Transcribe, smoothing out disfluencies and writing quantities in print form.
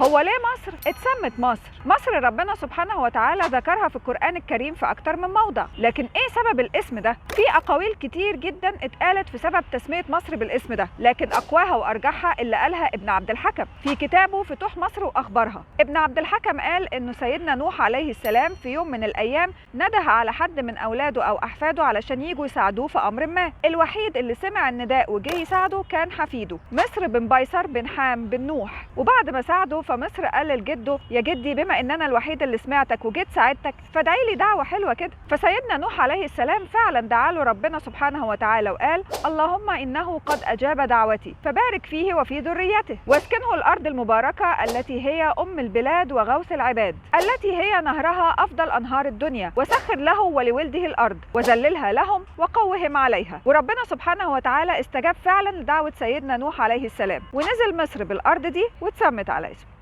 هو ليه مصر اتسمت مصر؟ مصر ربنا سبحانه وتعالى ذكرها في القرآن الكريم في أكتر من موضع، لكن ايه سبب الاسم ده؟ في أقاويل كتير جدا اتقالت في سبب تسمية مصر بالاسم ده، لكن أقواها وأرجحها اللي قالها ابن عبد الحكم في كتابه فتوح مصر وأخبارها. ابن عبد الحكم قال إنه سيدنا نوح عليه السلام في يوم من الأيام نده على حد من أولاده أو أحفاده علشان يجوا يساعدوه في أمر ما. الوحيد اللي سمع النداء وجه يساعده كان حفيده مصر بن بيسر بن حام بن نوح. وبعد ما ساعده فمصر قال لجده: يا جدي، بما ان انا الوحيد اللي سمعتك وجيت ساعدتك فادعي لي دعوه حلوة كده. فسيدنا نوح عليه السلام فعلا دعا له ربنا سبحانه وتعالى وقال: اللهم انه قد اجاب دعوتي فبارك فيه وفي ذريته واسكنه الارض المباركة التي هي ام البلاد وغوث العباد، التي هي نهرها افضل انهار الدنيا، وسخر له ولولده الارض وذللها لهم وقوهم عليها. وربنا سبحانه وتعالى استجاب فعلا لدعوة سيدنا نوح عليه السلام، ونزل مصر بالارض دي واتسمت على اسمه.